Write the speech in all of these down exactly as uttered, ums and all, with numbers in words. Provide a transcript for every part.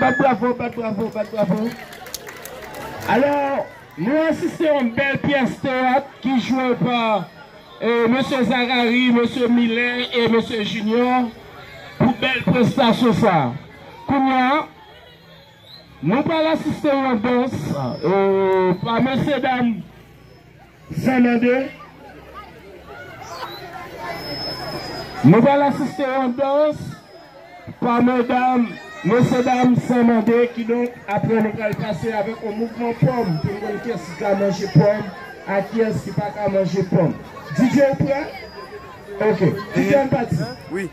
Bat bravo, bat bravo, bat bravo. Alò, nou asiste yon bèl pyès teyat ki jwe pa, eh, mesye Zacharie, mesye Miller e mesye Junior pou bèl prestasyon sa. Kounye a, nou pral asiste yon dans, eh, pa mesye dam San mande. Nou pral asiste yon dans pa medam, mesye dam san mande, kidonk, apre nou pral pase avèk yon mouvman pòm pou n konn kiyès ki ka manje pòm ak kiyès ki pa ka manje pòm. D J, ou prè? Ok. D J, ann pati. Wi.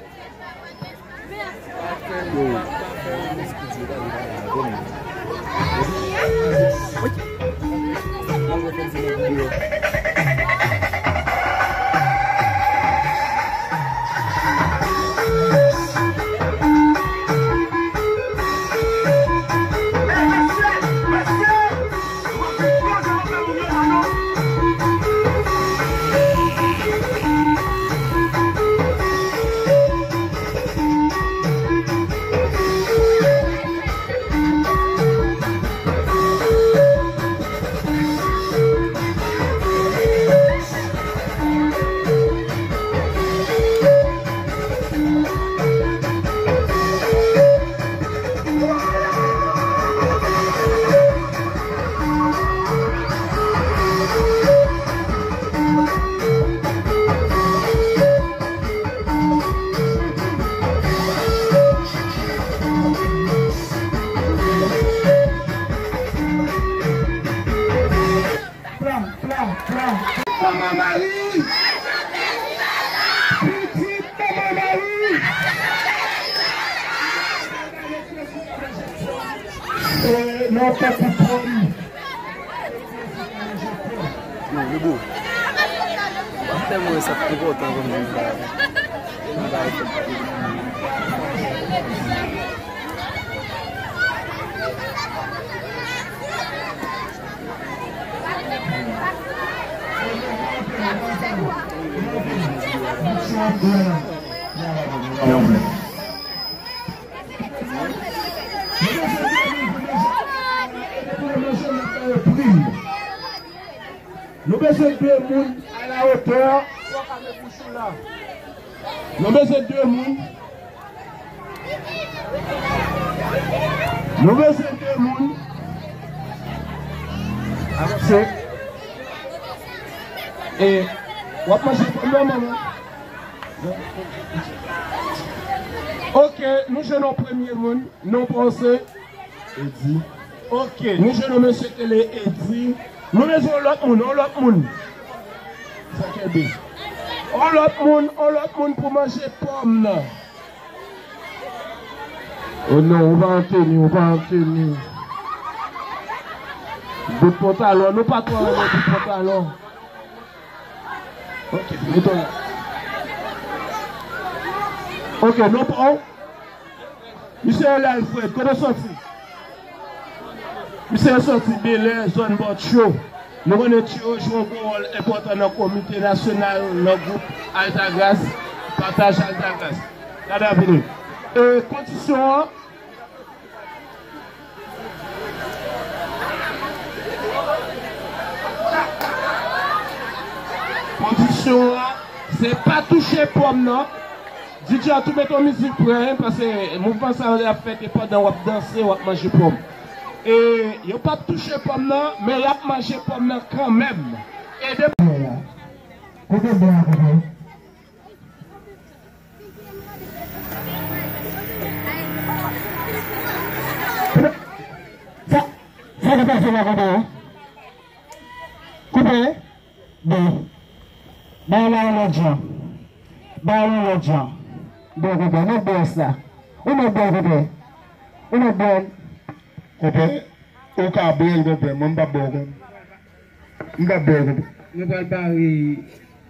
Pla, pla, pla. Manman Mari! Pitit Manman Mari! Eh, non, pa pou pòm. Yo, Lebo. Mwen tèlman wè sa, m kontan kòm jan m ba. M ba. Nou bezwen de moun à la hauteur. Nou bezwen de moun. Nou bezwen de moun. Avanse. E w ap manje pòm nan, manman? Ok, nou jwenn yon premye moun. Non pa w se Edi. Ok, nou jwenn yon mesye ki rele Edi. Nou bezwen yon lòt moun, yon lòt moun. Sa kenbe. Yon lòt moun, yon lòt moun pou manje pòm nan. Oh non, ou pa an teni, ou pa an teni. Bout pantalon, nou pa twò renmen bout pantalon. Ok, mete w la. Ok, non pa w. Misye rele Alfred, kote w sòti? Misye sòti Bèlè, zòn bò Tyo. Nou konnen Tyo jwe yon gwo wòl enpòtan nan komite nasyonal, nan gwoup Altagras. Pataj Altagras. Gade avini. E kondisyon an, Kondisyon an, se pa touche pòm nan. D J a tou met yon mizik prè, paske mouvman sa yo ap fèt e pandan w ap danse, w ap manje pòm. E yo p ap touche pòm nan, men y ap manje pòm nan kanmenm. E de Kote bè a, kote? Sa, sa k ap pase la, konpè? Konpè? Bon. Ba la yon lòt jan. Ba yon lòt jan. Bon, konpè, mèt bwè sa. Ou mèt bwè, konpè. Ou mèt bwè. Konpè, ou ka bwè l, konpè. Mwen, m p ap ba w, konpè. M p ap bwè, konpè. Nou pral pare,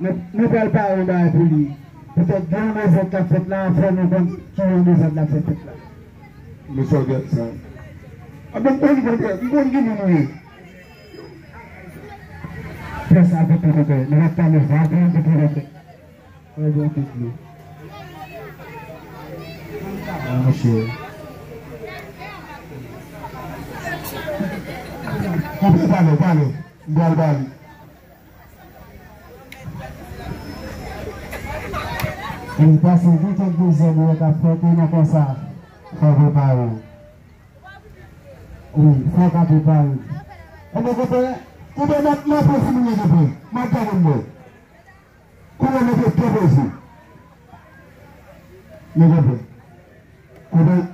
nou, nou pral pare yon bagay pou li. Petèt gen yon event k ap fèt la, fò nou konn ki yon event l ap fèt la. Nou fò gèt sa. A, bon, m konn, konpè, m konn ki moun ou ye. Fè sa pou konpè, nou va pale va pou konpè. Mwen gen tout li. Ah, monchè. Koupe, pale, pale. M pral pale. Wi, pase gen kèk dezòd yo k ap fèt, e nan konsa, fò w prepare w. Wi, fò w ka prepare w. Enben, konpè, konpè, n ap, n ap pran timoun yo, konpè. M ap gade m, bò. Kounye a mete tèt poze. Nou konprann. Konprann.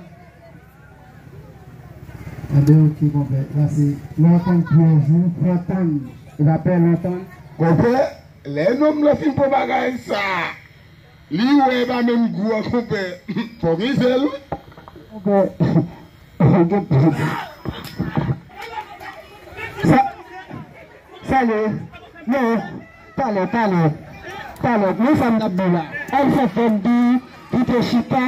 Enben, oke, konpè. La, se lontan pyèj ou, fò tann. E pa pè lontan. Konpè, lè nonm lan fin pran bagay sa, li wè e pa menm gou a, konpè. Fò gen zèl, wi. Konpè. Sa, Salye. Non. Talè, talè. Talè. Men sa m t ap di w la. Al fè fè m di, kite chita.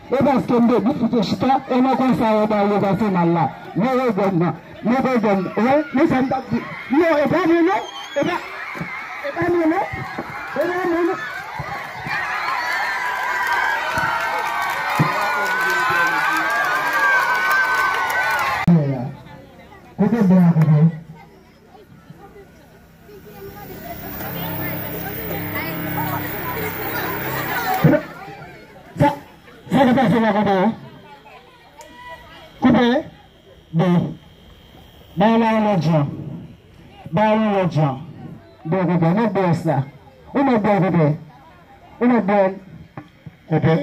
E paske m te di kite chita, e nan konsa yo ba yo pase mal la. Men yo gòm nan. Men yo gòm. Wè, men sa m t ap di. Non, e pa mwen non. E pa, e pa mwen non. E pa mwen non. Kote blan an, kote? Sa, sa ki pase la, konpè? Konpè? Bon. Ba w la yon lòt jan. Ba w yon lòt jan. Bon, konpè, mèt bwè sa. Ou mèt bwè, konpè. Ou mèt bwè. Konpè,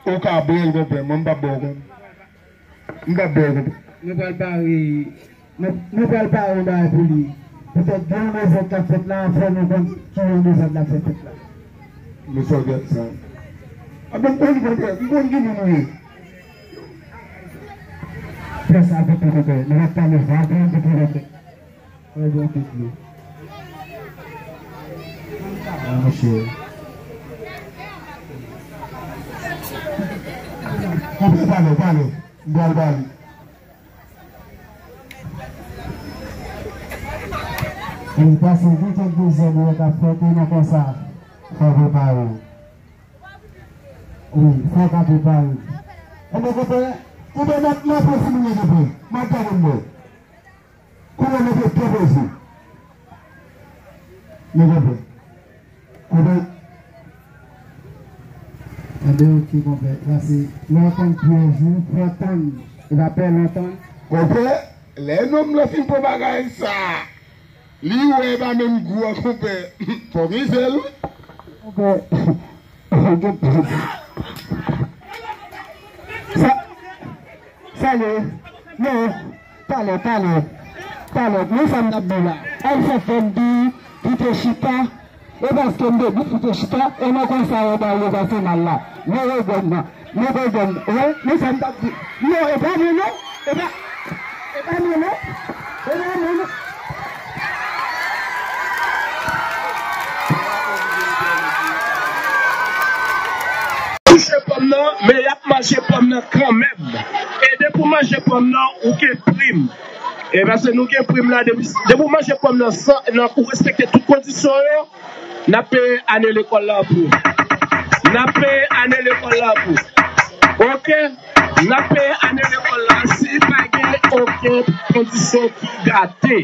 ou ka bwè l, konpè. Mwen, m p ap ba w, konpè. M p ap bwè, konpè. Nou pral pare, nou, nou pral pare yon bagay pou li. Petèt gen yon dezòd k ap fèt la, fò nou konn ki yon dezòd l ap fè fèt la. Mesye, gad sa. A, bon, m konn konpè, m konn ki moun ou ye. Fè sa pou konpè. Nou va pale va pou konpè. Mwen gen tout li. Mwen, monchè. Konpè, pale, pale. M pral pale. Wi, pase gen kèk dezòd yo k ap fèt, e nan konsa, fò w prepare w. Wi, fò w ka prepare w. Enben, konpè, konpè, n ap, n ap pran timoun yo, konpè. M ap gade m, bò. Kounye a mete tèt poze. Nou konprann. Konprann. Enben, oke, konpè. Pase lontan pyèj ou, fò tann. E pa pè lontan. Konpè, lè nonm lan fin pran bagay sa, li wè e pa menm gou a, konpè. Fò gen zèl, wi. Konpè. Sa, salye. Non. Talè, talè. Talè. Men sa m t ap di w la. Al fè fè m di, kite chita. E paske m te di kite chita, e nan konsa yo ba yo pase mal la. Men yo gòm nan. Men yo gòm. Wè, men sa m t ap di. Non, e pa mwen non. E pa, e pa mwen non. E pa mwen non. Touche pòm nan, men y ap manje pòm nan kanmenm. E depi w manje pòm nan, ou gen prim. E paske nou gen prim la, depi, depi w manje pòm nan san, nan, ou respekte tout kondisyon yo, n ap peye ane lekòl la pou ou. N ap peye ane lekòl la pou ou. Oke? N ap peye ane lekòl la si pa gen okenn kondisyon ki gate.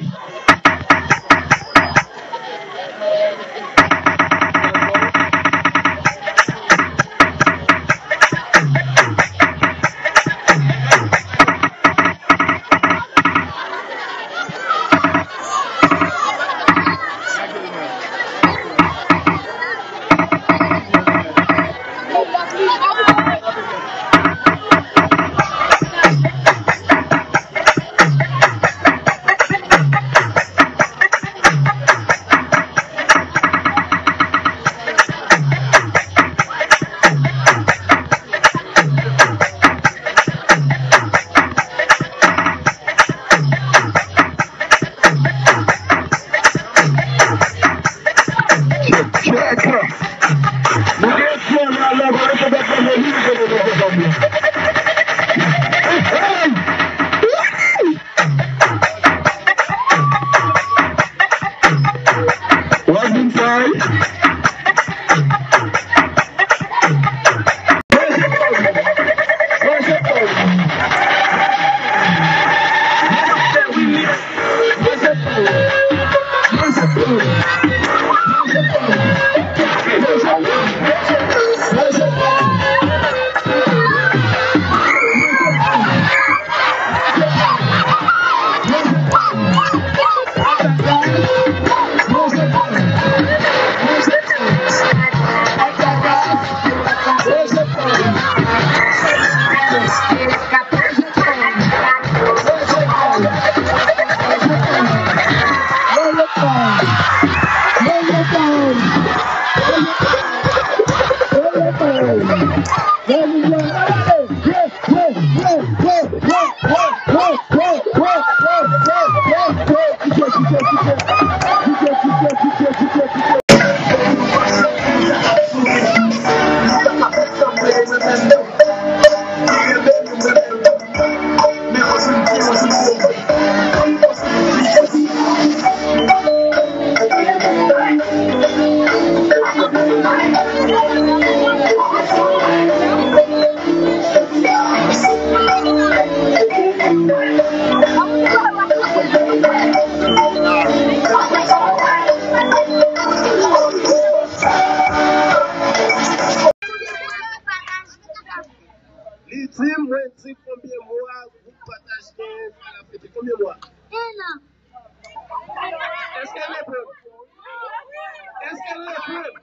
Konbyen mwa? Èske l reponn? Èske l reponn?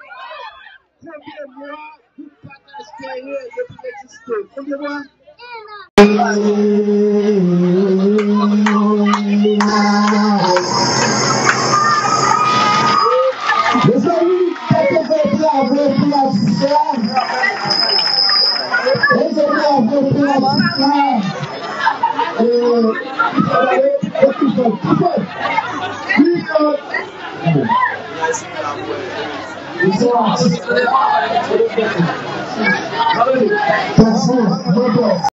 Konbyen mwa gwoup Pataj genyen depi l egziste? Konbyen mwa? Mezanmi, fè bravo pou atis la. Fè bravo pou atis la.